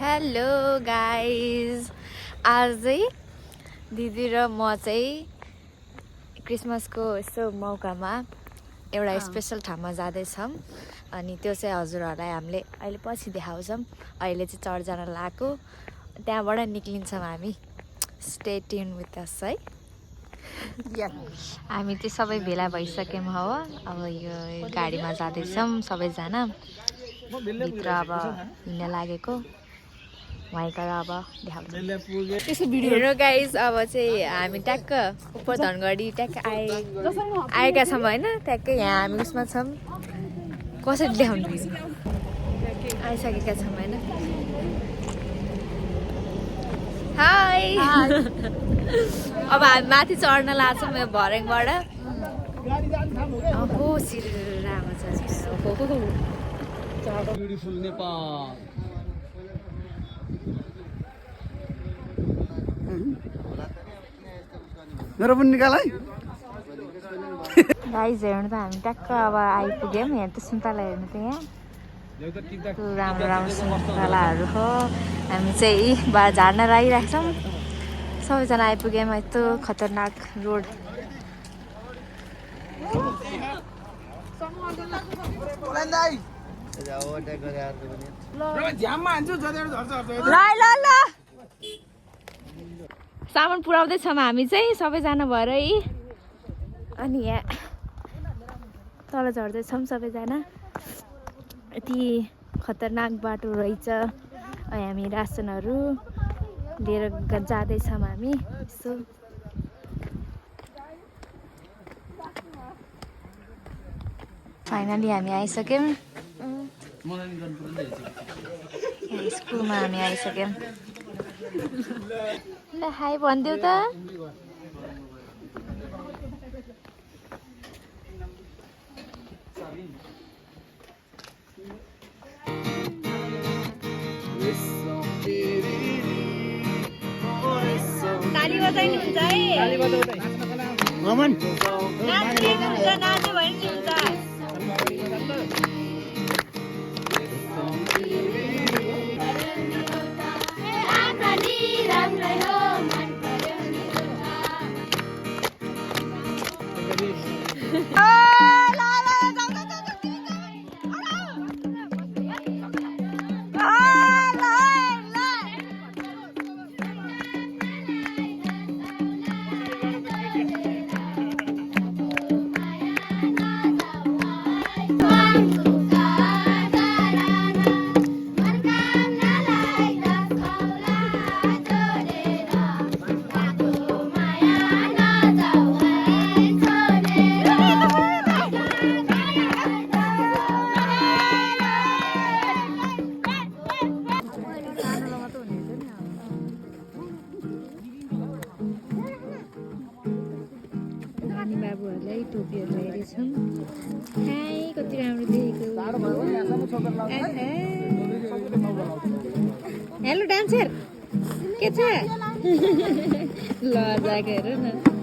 Hello guys, आज चाहिँ दिदी र म चाहिँ क्रिसमसको यस्तो मौकामा एउटा स्पेसल ठाउँमा जाँदैछौँ। अनि त्यो चाहिँ हजुरहरूलाई हामीले अहिले पछि देखाउँछौँ। अहिले चाहिँ चर्च जान लागेको, त्यहाँबाट निक्लिन्छौँ हामी। स्टे ट्युन विथ अस है। हामी चाहिँ सबै भेला भइसक्यौँ हो। अब यो गाडीमा जाँदैछौँ सबैजना। भित्र अब हिँड्न लागेको वाइकर अब हेर्नु गाइज। अब चाहिँ हामी ट्याक्क उपर धनगढी ट्याक्क आएका छौँ होइन। ट्याक्कै यहाँ हामी उसमा छौँ, कसरी ल्याउनु आइसकेका छौँ होइन। हाई अब हामी माथि चढ्न लाग्छौँ यो भर्याङबाट। हो सिरेर आएको छ। ब्युटिफुल नेपाल। मेरो पनि निकाल है गाइज। हेर्नु त हामी ट्याक्क अब आइपुग्यौँ। यहाँ त सुन्तला हेर्नु त यहाँ राम्रो राम्रो सुन्तलाहरू हो। हामी चाहिँ बाहिर झार्न लागिरहेको छौँ। सबैजना आइपुग्यौँ। यस्तो खतरनाक रोड। सामान पुऱ्याउँदैछौँ हामी चाहिँ सबैजना भएरै। अनि यहाँ तल झर्दैछौँ सबैजना। यति खतरनाक बाटो रहेछ। हामी रासनहरू लिएर जाँदैछौँ हामी यसो। फाइनली हामी आइसक्यौँ। स्कुलमा हामी आइसक्यौँ। ल हाई भनिदेऊ त। ताली बजाइनु हुन्छ है। नाच्नु हुन्छ, नाच्यो भने नि हुन्छ। बाबुहरूलाई टोपीहरू लगाइरहेछौँ। हाई कति राम्रो देखेको। हेलो डान्सर के छ? ल जाएको हेर न।